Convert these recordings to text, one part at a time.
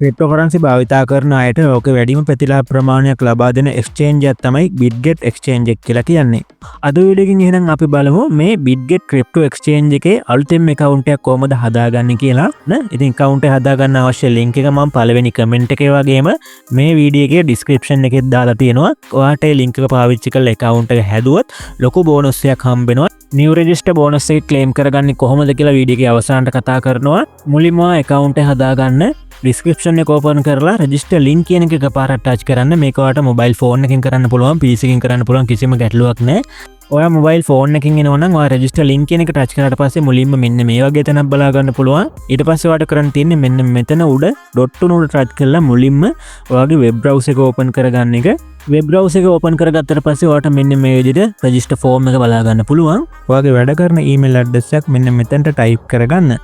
Cryptocurrency භාවිතා කරන අයට ඕක වැඩිම ප්‍රතිලාභ ප්‍රමාණයක් ලබා දෙන එක්ස්චේන්ජ් එකක් තමයි බිට්ගෙට් එක්ස්චේන්ජ් එක කියලා කියන්නේ. අද වීඩියෝ එකකින් එහෙනම් අපි බලමු මේ බිට්ගෙට් ක්‍රිප්ටෝ එක්ස්චේන්ජ් එකේ අලුතෙන්ම ඇකවුන්ට් එකක් කොහොමද හදාගන්නේ කියලා. න ඉතින් ඇකවුන්ට් එක හදාගන්න අවශ්‍ය ලින්ක් එක මම පළවෙනි කමෙන්ට් එකේ වගේම මේ වීඩියෝ එකේ ඩිස්ක්‍රිප්ෂන් එකෙත් දාලා තියෙනවා. ඔයාට ඒ ලින්ක් එක පාවිච්චි කරලා ඇකවුන්ට් එක හැදුවොත් ලොකු බෝනස් එකක් හම්බ වෙනවා. නිව් රෙජිස්ටර් බෝනස් එක ක්ලේම් කරගන්නේ කොහොමද කියලා වීඩියෝ එකේ අවසානට කතා කරනවා. මුලින්ම ඇකවුන්ට් එක හදාගන්න ඩිස්ක්‍රිප්ෂන් එක ඕපන් කරලා රෙජිස්ටර් ලින්ක් කියන එක එකපාරට ටච් කරන්න. මේක ඔයාලට මොබයිල් ෆෝන් එකකින් කරන්න පුළුවන්, PC එකකින් කරන්න පුළුවන්, කිසිම ගැටලුවක් නැහැ. ඔයා මොබයිල් ෆෝන් එකකින් එනවා නම් ඔයා රෙජිස්ටර් ලින්ක් කියන එක ටච් කරාට පස්සේ මුලින්ම මෙන්න මේ වගේ තැනක් බලා ගන්න පුළුවන්. ඊට පස්සේ ඔයාට කරන්න තියෙන්නේ මෙන්න මෙතන උඩ ඩොට් තුන උඩ ටච් කරලා මුලින්ම ඔයාගේ වෙබ් බ්‍රවුසර් එක ඕපන් කරගන්න එක. වෙබ් බ්‍රවුසර් එක ඕපන් කරගත්තට පස්සේ ඔයාට මෙන්න මේ විදිහට රෙජිස්ටර් ෆෝම් එක බලා ගන්න පුළුවන්. ඔයාගේ වැඩ කරන ඊමේල් ඇඩ්‍රස් එකක් මෙන්න මෙතනට ටයිප් කරගන්න.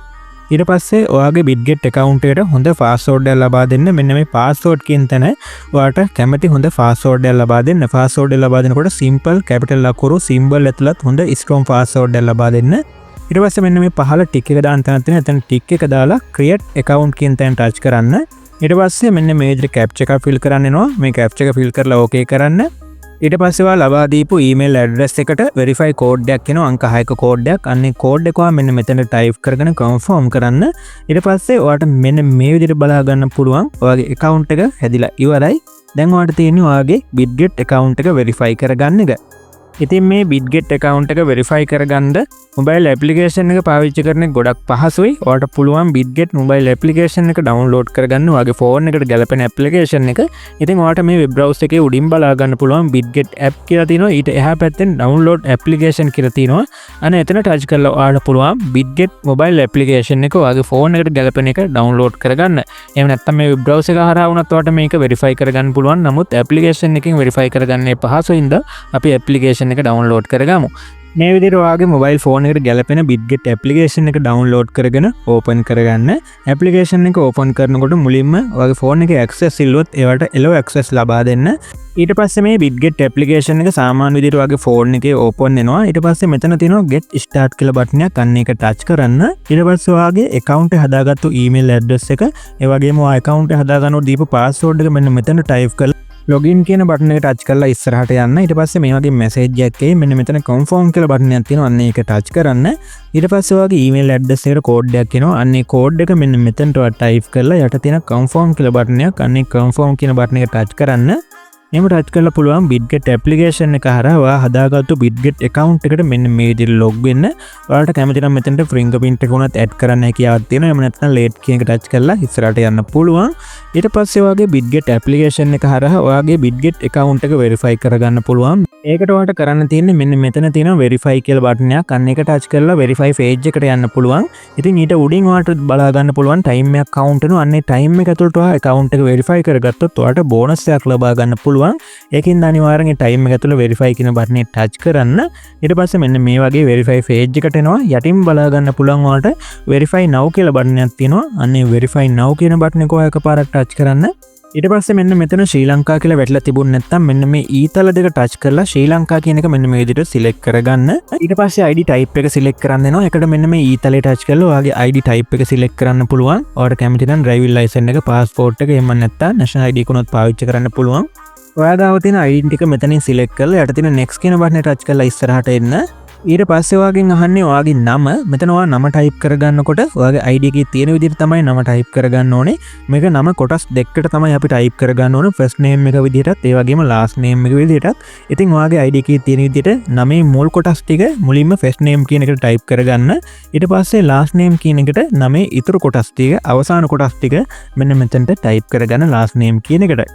ඊට පස්සේ ඔයාගේ බිට්ගෙට් ඇකවුන්ට් එකට හොඳ පාස්වර්ඩ් එකක් ලබා දෙන්න. මෙන්න මේ පාස්වර්ඩ් කියන තැන ඔයාට කැමති හොඳ පාස්වර්ඩ් එකක් ලබා දෙන්න. පාස්වර්ඩ් එක ලබා දෙනකොට සිම්පල්, කැපිටල් අකුරු, සිම්බල් ඇතුළත් හොඳ ස්ට්‍රෝං පාස්වර්ඩ් එකක් ලබා දෙන්න. ඊට පස්සේ මෙන්න මේ පහළ ටික් එක දාන තැනක් තියෙනවා. එතන ටික් එක දාලා ක්‍රියේට් ඇකවුන්ට් කියන තැන ටච් කරන්න. ඊට පස්සේ මෙන්න මේ විදිහට කැප්චා එකක් ෆිල් කරන්න එනවා. මේ කැප්චා එක ෆිල් කරලා ඕකේ කරන්න. ඊට පස්සේ ඔයා ලබා දීපු ඊමේල් ඇඩ්‍රස් එකට වෙරිෆයි කෝඩ් එකක් එනවා, අංක 6ක කෝඩ් එකක්. අන්න ඒ කෝඩ් එක ඔයා මෙන්න මෙතන ටයිප් කරගෙන කන්ෆර්ම් කරන්න. ඊට පස්සේ ඔයාට මෙන්න මේ විදිහට බලා ගන්න පුළුවන් ඔයාගේ ඇකවුන්ට් එක හැදිලා ඉවරයි. දැන් ඔයාට තියෙන්නේ ඔයාගේ බිට්ගෙට් ඇකවුන්ට් එක වෙරිෆයි කරගන්න එක. ඉතින් මේ බිට්ගෙට් ඇකවුන්ට් එක වෙරිෆයි කරගන්න මොබයිල් ඇප්ලිකේෂන් එක පාවිච්චි කරන එක ගොඩක් පහසුයි. ඔයාට පුළුවන් බිට්ගෙට් මොබයිල් ඇප්ලිකේෂන් එක ඩවුන්ලෝඩ් කරගන්න ඔයාගේ ෆෝන් එකට ගැලපෙන ඇප්ලිකේෂන් එක. ඉතින් ඔයාට මේ වෙබ් බ්‍රවුසර් එකේ උඩින් බලා ගන්න පුළුවන් බිට්ගෙට් ඇප් කියලා තියෙනවා. ඊට එහා පැත්තෙන් ඩවුන්ලෝඩ් ඇප්ලිකේෂන් කියලා තියෙනවා. අන්න එතන ටච් කරලා ඔයාට පුළුවන් බිට්ගෙට් මොබයිල් ඇප්ලිකේෂන් එක ඔයාගේ ෆෝන් එකට ගැලපෙන එක ඩවුන්ලෝඩ් කරගන්න. එහෙම නැත්නම් මේ වෙබ් බ්‍රවුසර් එක හරහා වුණත් ඔයාට මේක වෙරිෆයි කරගන්න පුළුවන්. නමුත් ඇප්ලිකේෂන් එකෙන් වෙරිෆයි කරගන්නේ පහසු හින්දා අපි ඇප්ලිකේෂන් එක ඩවුන්ලෝඩ් කරගමු. මේ විදිහට ඔයාගේ මොබයිල් ෆෝන් එකට ගැලපෙන බිට්ගෙට් ඇප්ලිකේෂන් එක ඩවුන්ලෝඩ් කරගෙන ඕපන් කරගන්න. ඇප්ලිකේෂන් එක ඕපන් කරනකොට මුලින්ම ඔයාගේ ෆෝන් එකේ ඇක්සස් ඉල්ලුවොත් ඒවට එලෝ ඇක්සස් ලබා දෙන්න. ඊට පස්සේ මේ බිට්ගෙට් ඇප්ලිකේෂන් එක සාමාන්‍ය විදිහට ඔයාගේ ෆෝන් එකේ ඕපන් වෙනවා. ඊට පස්සේ මෙතන තියෙනවා get start කියලා බටන් එකක්. අන්න ඒක ටච් කරන්න. ඊට පස්සේ ඔයාගේ ඇකවුන්ට් එක හදාගත්තු ඊමේල් ඇඩ්‍රස් එක, ඒ වගේම ඔයා ඇකවුන්ට් එක හදාගන්නකොට දීපු පාස්වර්ඩ් එක මෙන්න මෙතන ටයිප් කරලා ලොගින් කියන බටන් එක ටච් කරලා ඉස්සරහට යන්න. ඊට පස්සේ මේ වගේ මැසේජ් එකක් එයි. මෙන්න මෙතන කන්ෆර්ම් කියලා බටන් එකක් තියෙනවා. අන්න ඒක ටච් කරන්න. ඊට පස්සේ ඔයාගේ ඊමේල් ඇඩ්‍රස් එකට කෝඩ් එකක් එනවා. අන්න ඒ කෝඩ් එක මෙන්න මෙතනට ඔයා ටයිප් කරලා යට තියෙන කන්ෆර්ම් කියලා බටන් එකක්, අන්න ඒ කන්ෆර්ම් කියන බටන් එක ටච් කරන්න. එහෙම ටච් කරලා පුළුවන් බිට්ගෙට් ඇප්ලිකේෂන් එක හරහා ඔයා හදාගත්තු බිට්ගෙට් ඇකවුන්ට් එකට මෙන්න මේ විදිහට ලොග් වෙන්න. ඔයාලට කැමති නම් මෙතනට ෆින්ගර්ප්‍රින්ට් එක උනත් ඇඩ් කරන්න හැකියාවක් තියෙනවා. එහෙම නැත්නම් ලේට් කියන එක ටච් කරලා ඉස්සරහට යන්න පුළුවන්. ඊට පස්සේ ඔයාගේ බිට්ගෙට් ඇප්ලිකේෂන් එක හරහා ඔයාගේ බිට්ගෙට් ඇකවුන්ට් එක වෙරිෆයි කරගන්න පුළුවන්. ඒකට ඔයාලට කරන්න තියෙන්නේ මෙන්න මෙතන තියෙන වෙරිෆයි කියලා බටන් එකක්. අන්න ඒක ටච් කරලා වෙරිෆයි පේජ් එකට යන්න පුළුවන්. ඉතින් ඊට උඩින් ඔයාලට බලා ගන්න පුළුවන් ටයිම් එකක් කවුන්ට් වෙනවා. අන්න ඒ ටයිම් එක ඇතුළට ඔයා ඇකවුන්ට් එක වෙරිෆයි කරගත්තොත් ඔයාලට බෝනස් එකක් ලබා ගන්න පුළුවන්. ඒකින් අනිවාර්යෙන් ඒ ටයිම් එක ඇතුළේ වෙරිෆයි කියන බටන් එක ටච් කරන්න. ඊට පස්සේ මෙන්න මේ වගේ වෙරිෆයි පේජ් එකට එනවා. යටින් බලා ගන්න පුළුවන් ඔයාලට වෙරිෆයි now කියලා බටන් එකක් තියෙනවා. අන්න ඒ වෙරිෆයි now කියන බටන් එක ඔයා එකපාරක් ටච් කරන්න. ඊට පස්සේ මෙන්න මෙතන ශ්‍රී ලංකා කියලා වැටලා තිබුණ නැත්නම් මෙන්න මේ ඊතල දෙක ටච් කරලා ශ්‍රී ලංකා කියන එක මෙන්න මේ විදිහට සිලෙක්ට් කරගන්න. ඊට පස්සේ ID type එක සිලෙක්ට් කරන්න එනවා. ඒකට මෙන්න මේ ඊතලේ ටච් කරලා ඔයාගේ ID type එක සිලෙක්ට් කරන්න පුළුවන්. ඔයාලට කැමති නම් ඩ්‍රයිවිං ලයිසන් එක, පාස්පෝර්ට් එක, එහෙම නැත්නම් නැෂනල් ID එක උනත් පාවිච්චි කරන්න පුළුවන්. ඔයා ගාව තියෙන ID ටික මෙතනින් සිලෙක්ට් කරලා යට තියෙන next කියන බටන් එක ටච් කරලා ඉස්සරහට එන්න. ඊට පස්සේ ඔයාගෙන් අහන්නේ ඔයාගේ නම. මෙතන ඔයා නම ටයිප් කරගන්නකොට ඔයාගේ ID එකේ තියෙන විදිහට තමයි නම ටයිප් කරගන්න ඕනේ. මේක නම කොටස් දෙකකට තමයි අපි ටයිප් කරගන්න ඕනේ. ෆස්ට් නේම් එක විදිහටත් ඒ වගේම ලාස්ට් නේම් එක විදිහටත්. ඉතින් ඔයාගේ ID එකේ තියෙන විදිහට නමේ මුල් කොටස් ටික මුලින්ම ෆස්ට් නේම් කියන එකට ටයිප් කරගන්න. ඊට පස්සේ ලාස්ට් නේම් කියන එකට නමේ ඉතුරු කොටස් ටික, අවසාන කොටස් ටික මෙන්න මෙතනට ටයිප් කරගන්න ලාස්ට් නේම් කියන එකට.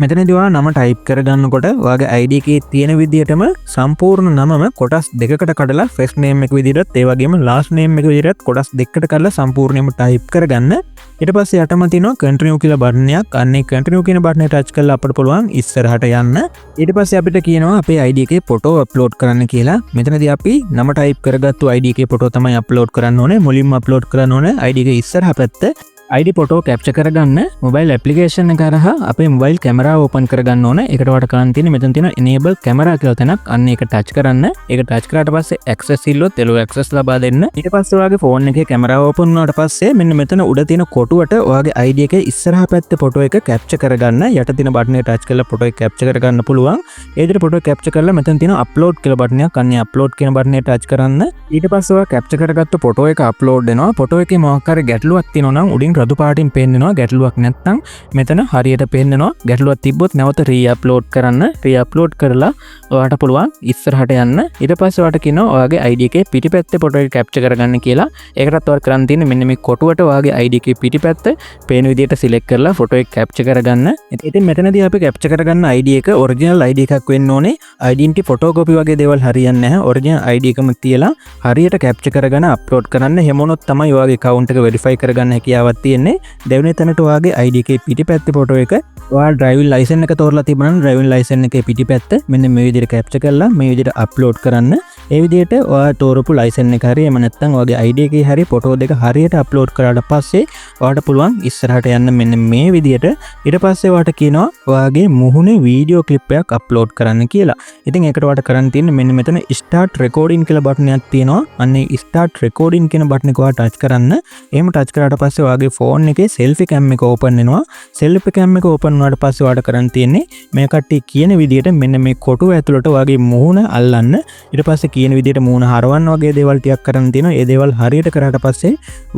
මෙතනදී ඔයා නම ටයිප් කරගන්නකොට ඔයාගේ ID එකේ තියෙන විදිහටම සම්පූර්ණ නමම කොටස් දෙකකට කඩලා ෆස්ට් නේම් එක විදිහටත් ඒ වගේම ලාස්ට් නේම් එක විදිහටත් කොටස් දෙකකට කඩලා සම්පූර්ණයෙන්ම ටයිප් කරගන්න. ඊට පස්සේ යටම තියෙනවා කන්ටිනියු කියලා බටන් එකක්. අන්න ඒ කන්ටිනියු කියන බටන් එක ටච් කරලා අපිට පුළුවන් ඉස්සරහට යන්න. ඊට පස්සේ අපිට කියනවා අපේ ID එකේ ෆොටෝ අප්ලෝඩ් කරන්න කියලා. මෙතනදී අපි නම ටයිප් කරගත්තු ID එකේ ෆොටෝ තමයි අප්ලෝඩ් කරන්න ඕනේ. මුලින්ම අප්ලෝඩ් කරන්න ඕනේ ID එකේ ඉස්සරහ පැත්ත. ID photo capture කරගන්න මොබයිල් ඇප්ලිකේෂන් එක හරහා අපේ මොබයිල් කැමරාව ඕපන් කරගන්න ඕන. ඒකට ඔයාලට කරන්න තියෙන්නේ මෙතන තියෙන enable camera කියලා තැනක්. අන්න ඒක ටච් කරන්න. ඒක ටච් කරාට පස්සේ access ඉල්ලුවොත් allow access ලබා දෙන්න. ඊට පස්සේ ඔයාගේ ෆෝන් එකේ කැමරාව ඕපන් වුණාට පස්සේ මෙන්න මෙතන උඩ තියෙන කොටුවට ඔයාගේ ID එකේ ඉස්සරහා පැත්තේ ෆොටෝ එක කැප්චර් කරගන්න. යට තියෙන බටන් එක ටච් කරලා ෆොටෝ එක කැප්චර් කරගන්න පුළුවන්. ඒ විදිහට ෆොටෝ එක කැප්චර් කරලා මෙතන තියෙන අප්ලෝඩ් කියලා බටන් එකක්. අන්න ඒ අප්ලෝඩ් කියන බටන් එක ටච් කරන්න. ඊට පස්සේ ඔයා කැප්චර් කරගත්ත ෆොටෝ එක අප්ලෝඩ් වෙනවා. ෆොටෝ එකේ මොකක් හරි ගැටලුවක් තියෙනවා නම් උඩින් රතු පාටින් පෙන්නනවා. ගැටලුවක් නැත්නම් මෙතන හරියට පෙන්නනවා. ගැටලුවක් තිබ්බොත් නැවත රී අප්ලෝඩ් කරන්න. රී අප්ලෝඩ් කරලා ඔයාට පුළුවන් ඉස්සරහට යන්න. ඊට පස්සේ ඔයාට කියනවා ඔයාගේ ID එකේ පිටිපැත්තේ ෆොටෝ එක කැප්චර් කරගන්න කියලා. ඒකටත් ඔයාට කරන්න තියෙන්නේ මෙන්න මේ කොටුවට ඔයාගේ ID එකේ පිටිපැත්ත පේන විදිහට සිලෙක්ට් කරලා ෆොටෝ එක කැප්චර් කරගන්න. ඉතින් මෙතනදී අපි කැප්චර් කරගන්න ID එක ඔරිජිනල් ID එකක් වෙන්න ඕනේ. අයිඩෙන්ටිටි ෆොටෝකොපි වගේ දේවල් හරියන්නේ නැහැ. ඔරිජිනල් ID එකම තියලා හරියට කැප්චර් කරගෙන අප්ලෝඩ් කරන්න. එහෙම වුණොත් තමයි ඔයාගේ account එක වෙරිෆයි කරගන්න හැකියාවක් තියෙන්නේ. දෙවෙනි තැනට ඔයාගේ ID එකේ පිටිපැත්තේ ෆොටෝ එක, ඔයා ඩ්‍රයිවිං ලයිසන් එක තෝරලා තිබුණා නම් ඩ්‍රයිවිං ලයිසන් එකේ පිටිපැත්ත මෙන්න මේ විදිහට කැප්චර් කරලා මේ විදිහට අප්ලෝඩ් කරන්න. ඒ විදිහට ඔයා තෝරපු ලයිසන් එක හරි එහෙම නැත්නම් ඔයාගේ ID එකේ හරි ෆොටෝ දෙක හරියට අප්ලෝඩ් කරාට පස්සේ ඔයාට පුළුවන් ඉස්සරහට යන්න මෙන්න මේ විදිහට. ඊට පස්සේ ඔයාට කියනවා ඔයාගේ මුහුණේ වීඩියෝ ක්ලිප් එකක් අප්ලෝඩ් කරන්න කියලා. ඉතින් ඒකට ඔයාට කරන්න තියෙන්නේ මෙන්න මෙතන ස්ටාර්ට් රෙකෝඩින් කියලා බටන් එකක් තියෙනවා. අන්න ඒ ස්ටාර්ට් රෙකෝඩින් කියන බටන් එක ඔයා ටච් කරන්න. එහෙම ටච් කරාට පස්සේ ඔයාගේ ෆෝන් එකේ සෙල්ෆි කැම් එක ඕපන් වෙනවා. සෙල්ෆි කැම් එක ඕපන් වුණාට පස්සේ ඔයාට කරන්න තියෙන්නේ මේ කට්ටිය කියන විදිහට මෙන්න මේ කොටුව ඇතුළට ඔයාගේ මුහුණ අල්ලන්න. ඊට පස්සේ කියන විදිහට මුහුණ හරවන්න වගේ දේවල් ටිකක් කරන්න තියෙනවා. ඒ දේවල් හරියට කරාට පස්සේ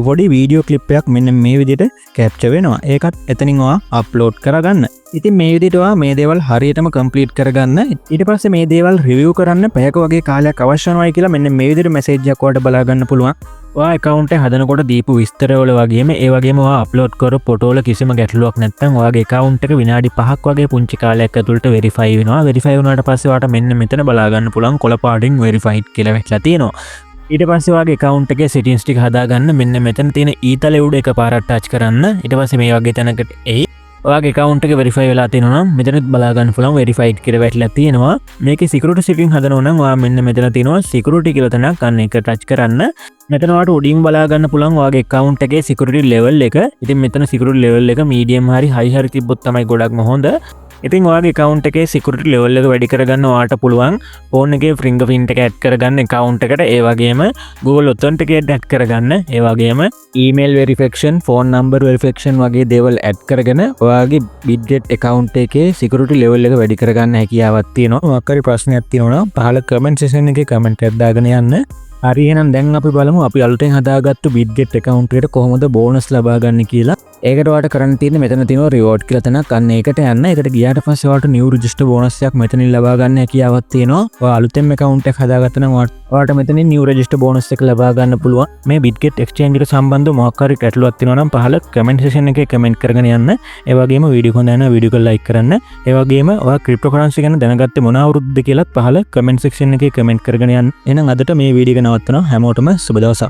පොඩි වීඩියෝ ක්ලිප් එකක් මෙන්න මේ විදිහට කැප්චර් වෙනවා. ඒකත් එතනින් ඔයා අප්ලෝඩ් කරගන්න. ඉතින් මේ විදිහට ඔයා මේ දේවල් හරියටම කම්ප්ලීට් කරගන්න. ඊට පස්සේ මේ දේවල් රිවිව් කරන්න පැයක වගේ කාලයක් අවශ්‍ය වෙනවයි කියලා මෙන්න මේ විදිහට මැසේජ් එකක් ඔයාලට බලා ගන්න පුළුවන්. ඔයා ඇකවුන්ට් එක හදනකොට දීපු විස්තරවල වගේම ඒ වගේම ඔයා අප්ලෝඩ් කරපු ෆොටෝ වල කිසිම ගැටලුවක් නැත්නම් ඔයාගේ ඇකවුන්ට් එක විනාඩි 5ක් වගේ පුංචි කාලයක් ඇතුළත වෙරිෆයි වෙනවා. වෙරිෆයි වුණාට පස්සේ ඔයාට මෙන්න මෙතන බලා ගන්න පුළුවන් කොළ පාටින් වෙරිෆයිඩ් කියලා වැටලා තියෙනවා. ඊට පස්සේ ඔයාගේ ඇකවුන්ට් එකේ සෙටින්ග්ස් ටික හදාගන්න මෙන්න මෙතන තියෙන ඊතලෙ උඩ එකපාරක් ටච් කරන්න. ඊට පස්සේ මේ වගේ තැනකට එයි. ඔයාගේ ඇකවුන්ට් එක වෙරිෆයි වෙලා තියෙනවා නම් මෙතනත් බලා ගන්න පුළුවන් වෙරිෆයිඩ් කියලා වැටිලා තියෙනවා. මේකේ සිකියුරිටි සෙටින් හදනවා නම් ඔයා මෙන්න මෙතන තියෙනවා සිකියුරිටි කියලා තැනක්. අන්න ඒක ටච් කරන්න. මෙතන ඔයාට උඩින් බලා ගන්න පුළුවන් ඔයාගේ ඇකවුන්ට් එකේ සිකියුරිටි ලෙවල් එක. ඉතින් මෙතන සිකියුරිටි ලෙවල් එක මීඩියම් හරි හයි හරි තිබ්බොත් තමයි ගොඩක්ම හොඳ. ඉතින් ඔයාගේ ඇකවුන්ට් එකේ සිකියුරිටි ලෙවල් එක වැඩි කරගන්න ඔයාට පුළුවන් ෆෝන් එකේ ෆින්ගර්ප්‍රින්ට් එක ඇඩ් කරගන්න ඇකවුන්ට් එකට. ඒ වගේම Google Authenticator add කරගන්න. ඒ වගේම email verification, phone number verification වගේ දේවල් ඇඩ් කරගෙන ඔයාගේ Bitget account එකේ සිකියුරිටි ලෙවල් එක වැඩි කරගන්න හැකියාවක් තියෙනවා. මොකක් හරි ප්‍රශ්නයක් තියෙනවා නම් පහළ කමෙන්ට් සෙක්ෂන් එකේ කමෙන්ට් එකක් දාගෙන යන්න. හරි, එහෙනම් දැන් අපි බලමු අපි අලුතෙන් හදාගත්තු Bitget account එකට කොහොමද බෝනස් ලබා ගන්න කියලා. ඒකට ඔයාලට කරන්න තියෙන්නේ මෙතන තියෙනවා රිවෝඩ් කියලා තැනක්. අන්න ඒකට යන්න. ඒකට ගියාට පස්සේ ඔයාලට නිව් රෙජිස්ටර් බෝනස් එකක් මෙතනින් ලබා ගන්න හැකියාවක් තියෙනවා. ඔයා අලුතෙන් account එකක් හදාගත්තා නම් ඔයාලට මෙතනින් නිව් රෙජිස්ටර් බෝනස් එක ලබා ගන්න පුළුවන්. මේ Bitget exchange එකට සම්බන්ධව මොකක් හරි ගැටලුවක් තියෙනවා නම් පහළ කමෙන්ට් සෙක්ෂන් එකේ කමෙන්ට් කරගෙන යන්න. ඒ වගේම වීඩියෝ හොඳ නම් වීඩියෝ එක ලයික් කරන්න. ඒ වගේම ඔයා ක්‍රිප්ටෝ කරන්සි ගැන දැනගත්තේ මොන අවුරුද්දද කියලාත් පහළ කමෙන්ට් සෙක්ෂන් එකේ කමෙන්ට් කරගෙන යන්න. එහෙනම් අදට මේ වීඩියෝ එක නවත්තනවා. හැමෝටම සුබ දවසක්.